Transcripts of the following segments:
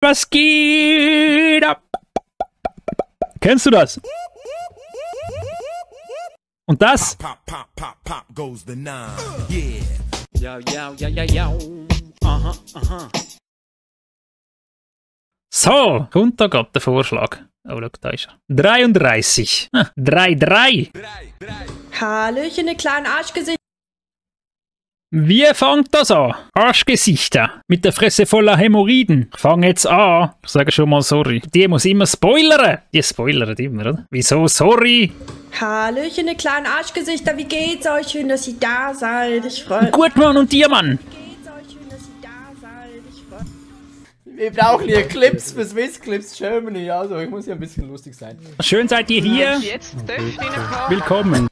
Was geht ab? Kennst du das? Und das? Aha, aha. So, kommt da gerade der Vorschlag. Oh, schau, da ist er. 33. 3-3. Hallöchen, ihr kleinen Arschgesicht. Wie fängt das an? Arschgesichter mit der Fresse voller Hämorrhoiden. Ich fange jetzt an. Ich sage schon mal sorry. Die muss immer spoilern. Die spoilern immer, oder? Wieso sorry? Hallöchen, ihr kleinen Arschgesichter. Wie geht's euch? Schön, dass ihr da seid. Ich freue mich. Gut, Mann, und dir, Mann? Wie geht's euch? Schön, dass ihr da seid. Ich freue mich. Wir brauchen hier Clips für Swiss Clips Germany. Also, ich muss ja ein bisschen lustig sein. Schön seid ihr hier. Willkommen.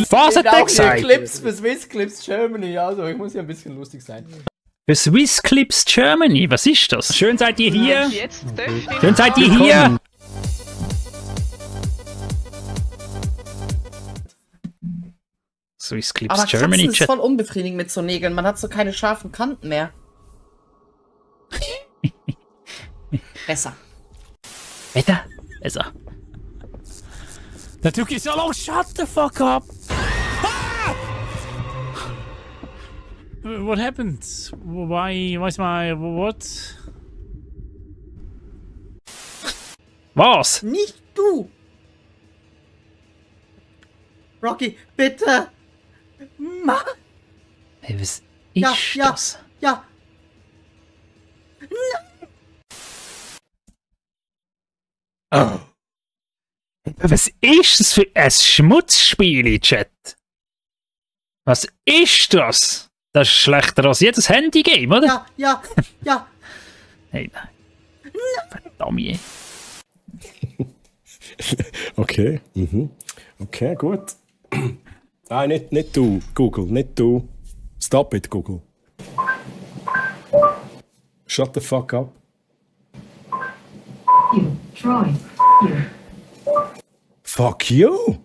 Was hat der gesagt? Clips für Swiss Clips Germany. Also, ich muss ja ein bisschen lustig sein. Für Swiss Clips Germany, was ist das? Schön seid ihr hier. Schön seid ihr hier. Swiss Clips Aber Germany. Kratzen ist voll unbefriedigend mit so Nägeln. Man hat so keine scharfen Kanten mehr. Besser. Besser. Besser. That took you so long. Shut the fuck up. Ah! What happened? Why's my... What? Was? Nicht du! Rocky, bitte! Ma! Hey, was Ja, ist ja, das? ja! Oh. Was ist das für ein Schmutzspiel, Chat? Was ist das? Das ist schlechter als jedes Handy-Game, oder? Ja, ja, ja! Hey, nein. Verdammt. Okay, okay, gut. Ah, nicht du, Google, nicht du. Stop it, Google. Shut the fuck up. You, Troy. You. Fuck you!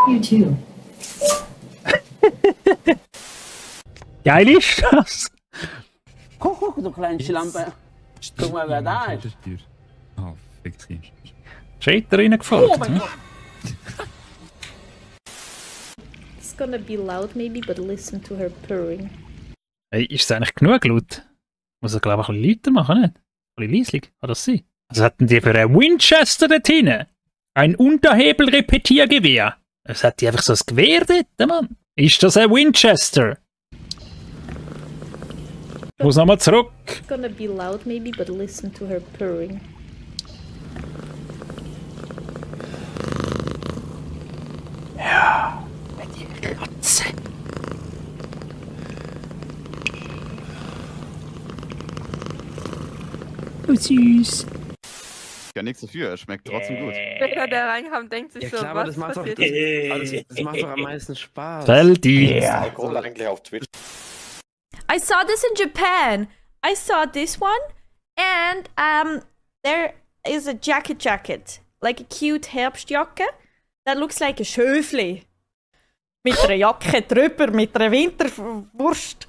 You too. Geil ist das? Du kleine Schlampe. Guck mal, wer da ist. Oh, fixiert. Scheiter reingefallen. Oh mein Gott. It's gonna be loud maybe, but listen to her purring. Hey, ist es eigentlich genug laut? Muss er, glaube ich, ein bisschen lauter machen, nicht? Ein bisschen leislich, kann das sein? Was hatten die für ein Winchester dort hinten? Ein Unterhebel-Repetiergewehr. Was hat die einfach so ein Gewehr dort, Mann? Ist das ein Winchester? Ich muss nochmal zurück. It's gonna be loud maybe, but listen to her purring. Ja, die Katze. Oh, süß. Ja, nichts dafür, er schmeckt trotzdem gut. Jeder, der reinkam, denkt sich Ja so, klar, aber was das macht doch, passiert? das macht doch am meisten Spaß. Feldi. Kommt eigentlich auf Twitch. I saw this in Japan. I saw this one, and there is a jacket, like a cute Herbstjacke that looks like a Schöfli. Mit einer Jacke drüber, mit einer Winterwurst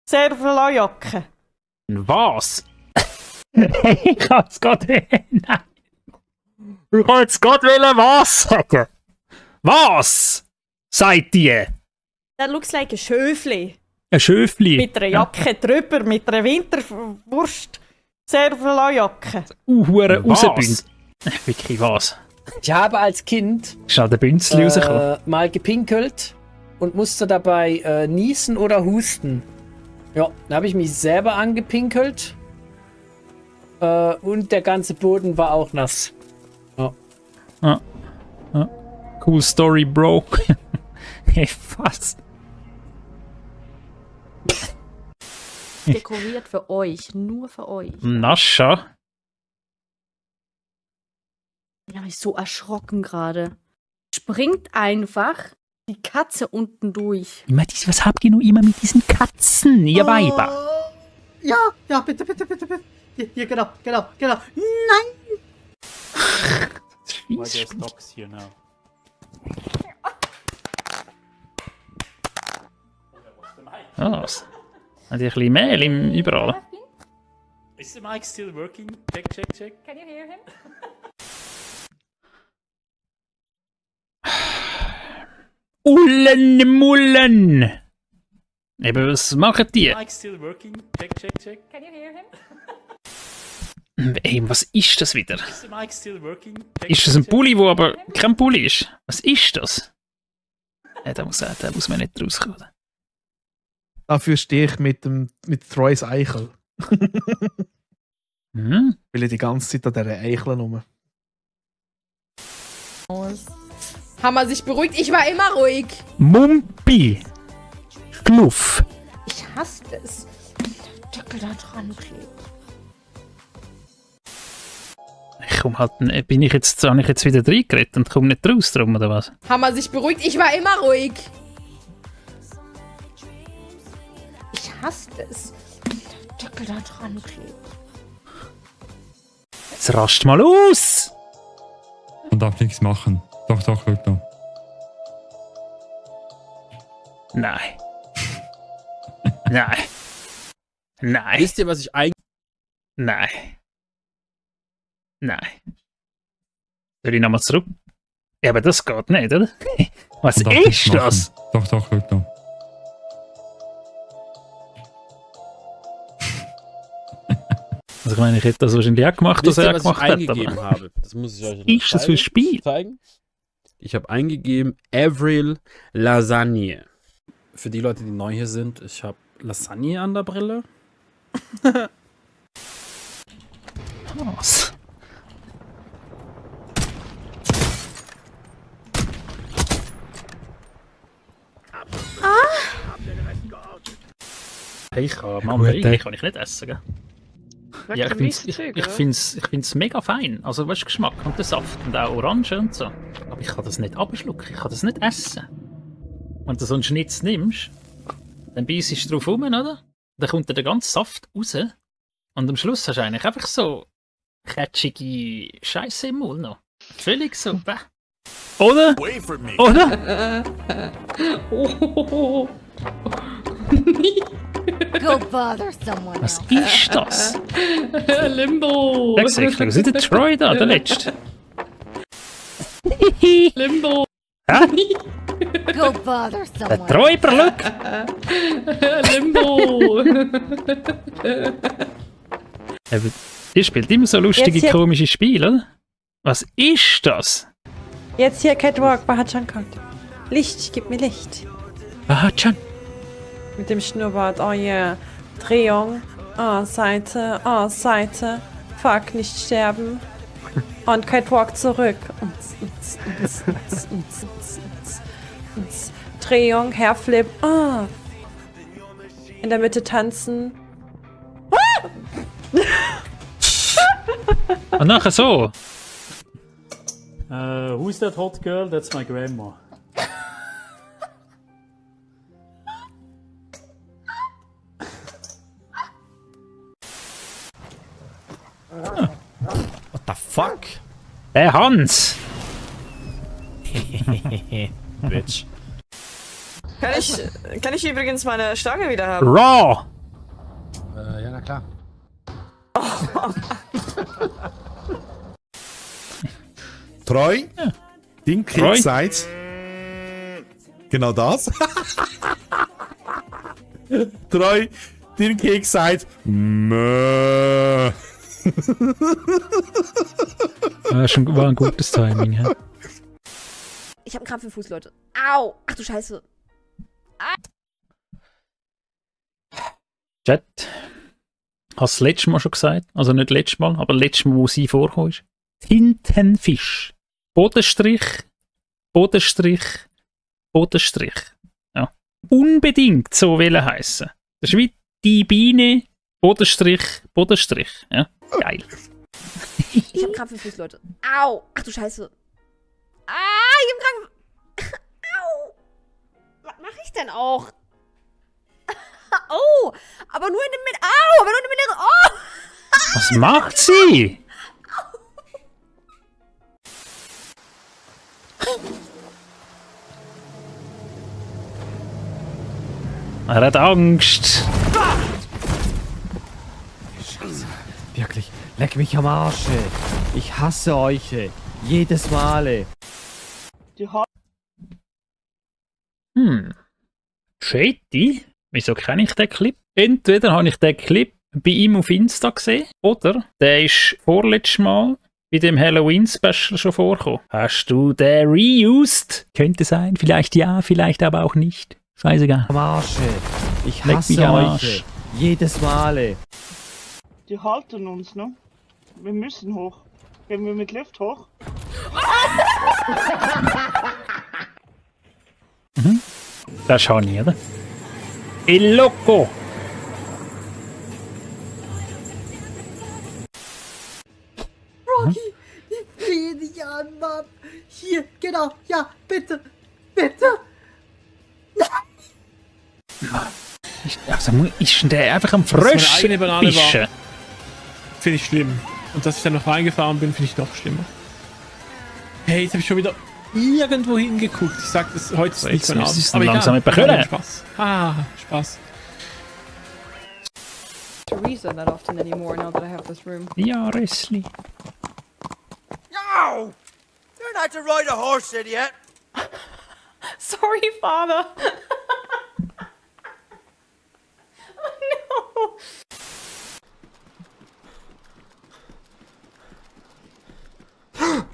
Servola-Jacke. Was? Ich kann es gerade nein. Ich kann jetzt gerade was sagen. Was? Seid ihr? That looks like a Schöfli. Ein Schöfli. Mit einer Jacke drüber, mit einer Winterwurst Servola-Jacke. Hure rausbünd. Wirklich was? Ich habe als Kind Schnell der Bünzli rausgekommen. mal gepinkelt und musste dabei niesen oder husten. Ja, dann habe ich mich selber angepinkelt und der ganze Boden war auch nass. Ja. Ja. Ja. Cool Story, Bro. Hey, was? Dekoriert für euch, nur für euch. Nascha. Ich habe mich so erschrocken gerade. Springt einfach die Katze unten durch. Immer diese, was habt ihr nur immer mit diesen Katzen, ihr Weiber? Ja, ja, bitte, bitte, bitte, bitte. Hier, genau. Nein! Was? Haben die ein bisschen Mehl überall? Is the mic still working? Check, check, check. Can you hear him? Mullen! Eben, was machen die? Mic still working? Check, check, check. Can you hear him? Ey, was ist das wieder? Is the mic still working? Check, Ist das ein Pulli, der aber kein Pulli ist? Was ist das? Da muss man nicht rauskommen. Dafür stehe ich mit Troys Eichel. Hm? Weil ich die ganze Zeit an dieser Eichel rum. Hammer sich beruhigt. Ich war immer ruhig. Mumpi! Schnuff! Ich hasse es. Deckel da dran klebt. Habe ich jetzt wieder reingeredet und komme nicht raus drum, oder was? Hammer sich beruhigt. Ich war immer ruhig. Ich hasse es. Deckel da dran klebt. Jetzt rast mal aus! Man darf nichts machen. Doch, schau da. Nein. Nein. Nein. Wisst ihr, was ich eigentlich... Nein. Nein. Soll ich nochmal zurück? Ja, aber das geht nicht, oder? Was Man darf nichts ist das? machen. Doch, schau da. Also ich meine, ich hätte das wahrscheinlich auch gemacht, was Wisst ihr, er was ich gemacht hat. eingegeben Aber habe? Das muss ich euch was ist das für ein Spiel? zeigen. Ich habe eingegeben Avril Lasagne. Für die Leute, die neu hier sind, ich habe Lasagne an der Brille. Was? Hey, ich kann Mandarinen kann ich nicht essen, gell? Ja, ich find's mega fein. Also, weißt du, Geschmack und der Saft und auch Orange und so. Aber ich kann das nicht abschlucken, ich kann das nicht essen. Wenn du so einen Schnitz nimmst, dann beißt du drauf rum, oder? Dann kommt der ganze Saft raus. Und am Schluss hast du eigentlich einfach so ketschige Scheiße im Mund noch. Völlig so. Bäh. Oder? Oder? Go bother someone Was else. ist das? Limbo! Der sieht was ist der Troy da, der letzte? Limbo! Hä? Go bother Der someone Träuber, look! Limbo! Eben, die spielt immer so lustige, Jetzt hier- komische Spiele, oder? Was ist das? Jetzt hier Catwalk, Bahachan kommt. Licht, gib mir Licht. Bahachan. Mit dem Schnurrbart, oh yeah. Drehung, oh Seite, oh Seite. Fuck, nicht sterben. Und Catwalk zurück. Drehung, Hairflip, oh. In der Mitte tanzen. Und nachher so. Who's that hot girl? That's my grandma. What the fuck? Der Hans! Bitch. Kann ich übrigens meine Stange wieder haben? Raw! Ja, na klar. Treu, dein Treu. Kind sagt genau das. Treu, dein Kind sagt Mö. War ein gutes Timing, ja. Ich hab einen Krampf im Fuß, Leute. Au! Ach du Scheiße. Chat. Hast du das letzte Mal schon gesagt? Also nicht letztes Mal, aber letztes Mal, wo sie vorgekommen ist. Tintenfisch. Bodenstrich, Bodenstrich, Bodenstrich. Ja. Unbedingt so wollen heissen. Das ist wie die Biene, Bodenstrich, Bodenstrich. Ja. Geil. Ich hab einen Krampf im Fuß, Leute. Au! Ach du Scheiße. Ich hab einen Krampf. Au! Was mach ich denn auch? Oh! Aber nur in dem Mitte. Au! Aber nur in dem Mitte. Oh! Was macht sie? Er hat Angst. Wirklich, leck mich am Arsch. Ich hasse euch. Jedes Mal. Shady? Wieso kenne ich den Clip? Entweder habe ich den Clip bei ihm auf Insta gesehen, oder der ist vorletztes Mal bei dem Halloween-Special schon vorgekommen. Hast du den reused? Könnte sein, vielleicht ja, vielleicht aber auch nicht. Scheißegal. Am Arsch. Ich Leck hasse mich am euch. Arsch. Jedes Mal. Die halten uns, ne? Wir müssen hoch. Gehen wir mit Lift hoch? Das ist Hani, oder? Il Loco! Rocky, ich flehe dich an, Mann. Hier, genau, ja, bitte, bitte. Also ist denn der einfach am Dass meine Frösch eigene Banane fischen? war. Finde ich schlimm. Und dass ich dann noch reingefahren bin, finde ich noch schlimmer. Hey, jetzt habe ich schon wieder irgendwo hingeguckt. Ich sag das heute ist nicht mein Abend. Ist langsam etwas können. Spaß. Ah, Spaß. To reset that often anymore now that I have this room. Ja, Rössli. No! You're not to ride a horse, idiot! Sorry, Father. Oh no.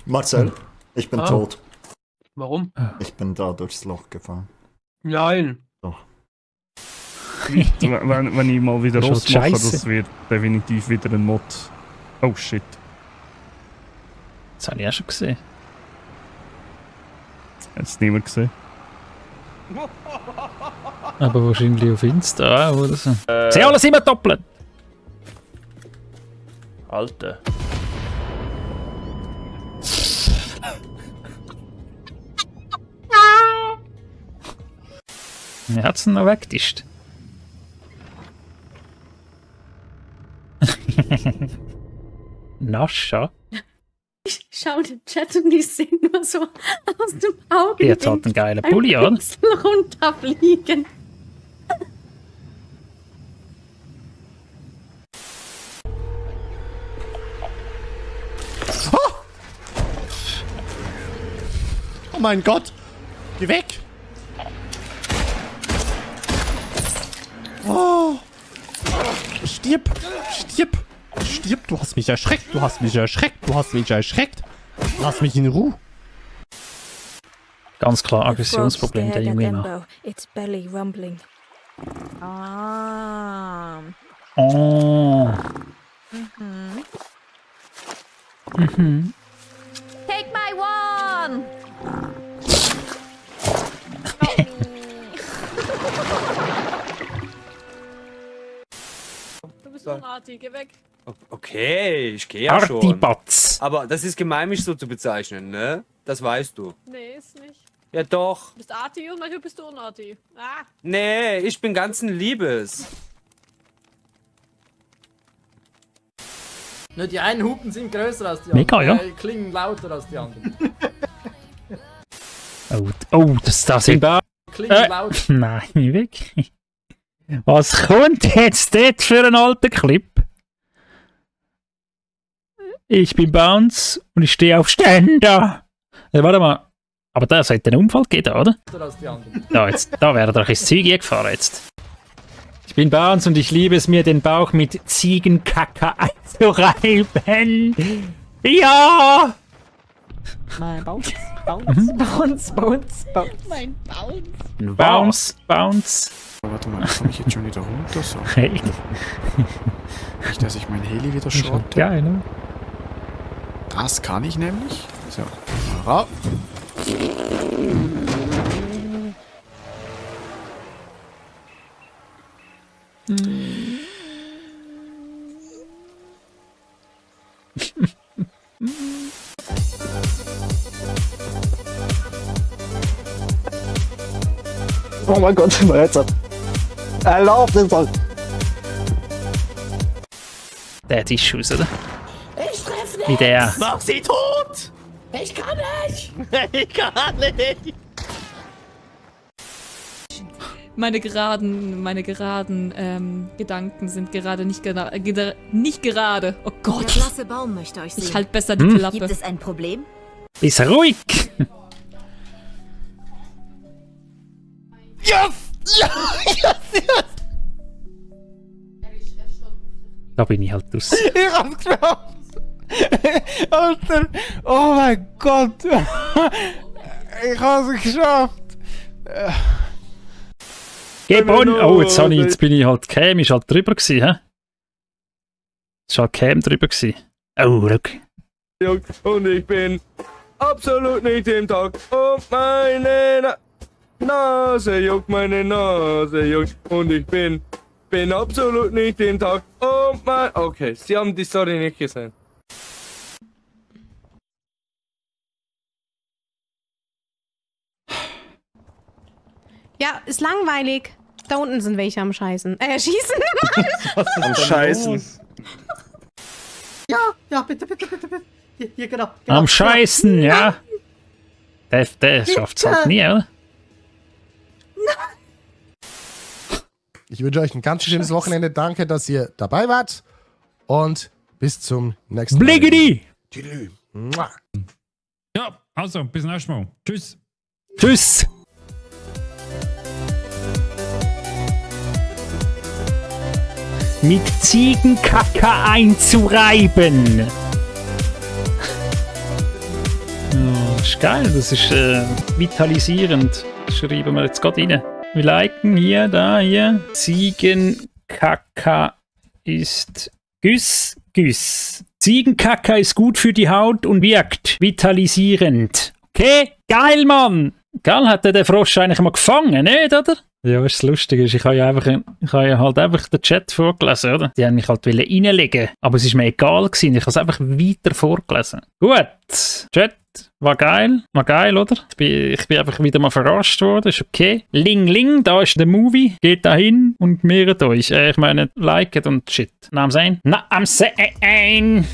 Marcel, ich bin tot. Warum? Ich bin da durchs Loch gefallen. Nein. Doch. wenn ich mal wieder Das ist rausmache, halt das scheisse. wird definitiv wieder ein Mod. Oh shit. Das habe ich auch schon gesehen. Hat es niemand gesehen? Aber wahrscheinlich auf Insta auch, oder so. Sie alles immer doppelt! Alter. Wer hat's denn noch weggetischt? Nascha? Ich schaue den Chat und ich sehe nur so aus dem Auge. Die hat halt einen geilen Pulli, oder? Runterfliegen. Oh mein Gott! Geh weg! Oh! Stirb! Stirb! Stirb! Du hast mich erschreckt! Du hast mich erschreckt! Du hast mich erschreckt! Lass mich in Ruhe! Ganz klar Aggressionsproblem, der junge Mann. It's belly rumbling. Ah. Oh. Mhm. Mhm. Take my one! Du bist so Arti, geh weg. Okay, ich gehe ja schon. Artibatz. Aber das ist gemein, mich so zu bezeichnen, ne? Das weißt du. Nee, ist nicht. Ja doch. Du bist Arti und manchmal bist du Unarti. Ah. Nee, ich bin ganzen Liebes. Nur die einen Hupen sind größer als die Mega, anderen. ja. Klingen lauter als die anderen. Oh, das sind... Klingen lauter. Nein, wirklich. Was kommt jetzt dort für ein alter Clip? Ich bin Bounce und ich stehe auf Ständer. Warte mal. Aber da sollte einen Unfall geben, oder? Als die anderen. Da wäre doch ins Zeug gefahren jetzt. Ich bin Bounce und ich liebe es mir, den Bauch mit Ziegenkacke einzureiben. Ja! Mein Bounce, Bounce, Mein Bounce. Bounce. Warte mal, komme ich jetzt schon wieder runter? So. Hey. Nicht, dass ich mein Heli wieder Das ist schrotte. geil, ne? Das kann ich nämlich. So. Ra. Oh mein Gott, mein Herz hat. Erlaubt den Fall. Der hat Issues, oder? Ich treffe Wie der. Mach sie tot! Ich kann nicht! Ich kann nicht! Meine geraden Gedanken sind gerade nicht gerade. Oh Gott. Der blasse Baum möchte euch sehen. Ich halt besser die Klappe. Gibt es ein Problem? Ist ruhig! Yes! Ja! Yes! Yes! Da bin ich halt raus. Ich hab's geschafft! Alter! Oh mein Gott! Ich hab's geschafft! Gebon! Oh, jetzt bin ich halt Cam, ist halt drüber gewesen, hä? Ist halt Cam drüber gewesen. Oh, look. Und ich bin absolut nicht im Tag. Und meine Nase juckt, meine Nase juckt. Und ich bin absolut nicht im Tag. Und mein... Okay, Sie haben die Story nicht gesehen. Ja, ist langweilig. Da unten sind welche am Scheißen. Schießen. Am Scheißen. Ja, bitte. Hier, genau. Am Scheißen, ja. Der schafft's halt nie, oder? Ich wünsche euch ein ganz schönes Wochenende. Danke, dass ihr dabei wart. Und bis zum nächsten Mal. Bliggity! Tschüss. Ja, also, bis nächstes Mal. Tschüss. Tschüss. Mit Ziegenkacke einzureiben. Oh, ist geil, das ist vitalisierend. Das schreiben wir jetzt gerade rein. Wir liken hier, hier. Ziegenkacke ist Güss. Ziegenkacke ist gut für die Haut und wirkt vitalisierend. Okay? Geil, Mann! Geil, hat der Frosch eigentlich mal gefangen, nicht, oder? Ja, was das Lustige ist, ich habe ja halt einfach den Chat vorgelesen, oder? Die haben mich halt reinlegen, aber es ist mir egal gewesen, ich habe es einfach weiter vorgelesen. Gut, Chat, war geil, oder? Ich bin einfach wieder mal verarscht worden, ist okay. Ling, da ist der Movie, geht da hin und mehret euch. Ich meine, liket und shit. Na, am Sein.